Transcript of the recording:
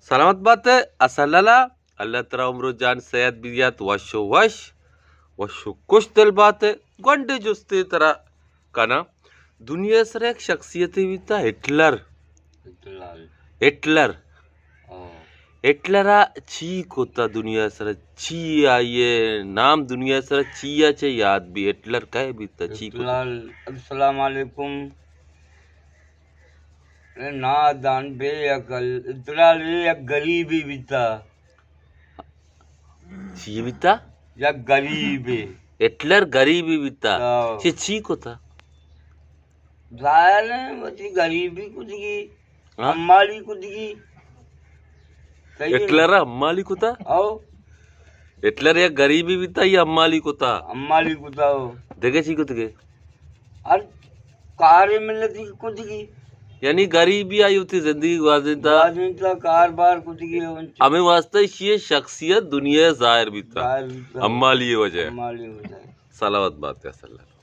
سلامت بات ئے اصل لالا، اللہ ترا عمر و جان صحت بدیات، وش و وش، وش و کش دل بات ئے۔ گونڈے جستے ترا کناں، دنیا سر یک شخصیتے بیتا ہٹلر۔ ہٹلر۔ ہٹلر۔ ہاں۔ ہٹلر ءَ چی کتا دنیا سر؟ چی آئی ءِ نام دنیا سر چی ءَ چہ یاد بی؟ ہٹلر کئے بیتا؟ چی کتا؟ ہٹلر، السلام علیکم۔ اے نادان بے عقل، ہٹلر یک غریبے بیتا۔ چی بیتا؟ یک غریبے۔ ہٹلر غریبے بیتا۔ ہاں۔ چی، چی کتا؟ ظاہر ہے، وتی غریبی کتگی، ہاں؟ حمالی کتگی۔ صحیح ہے نا؟ ہٹلر حمالی کتا؟ او۔ ہٹلر یک غریبے بیتا یا حمالی کتا؟ حمالی کتا، او۔ دگہ چی کتگے؟ ہر کارے ملتی کتگی۔ یعنی غریبی آئی وتی زندگی گوازینتا۔ گوازینتا، کار بار کتگی۔ ہمیں واسطہ ایشی شخصیت دنیا ظاہر بیتا۔ ظاہر بیتا۔ حمالی وجہ۔ حمالی وجہ۔ سلامت بات ئے اصل لالا۔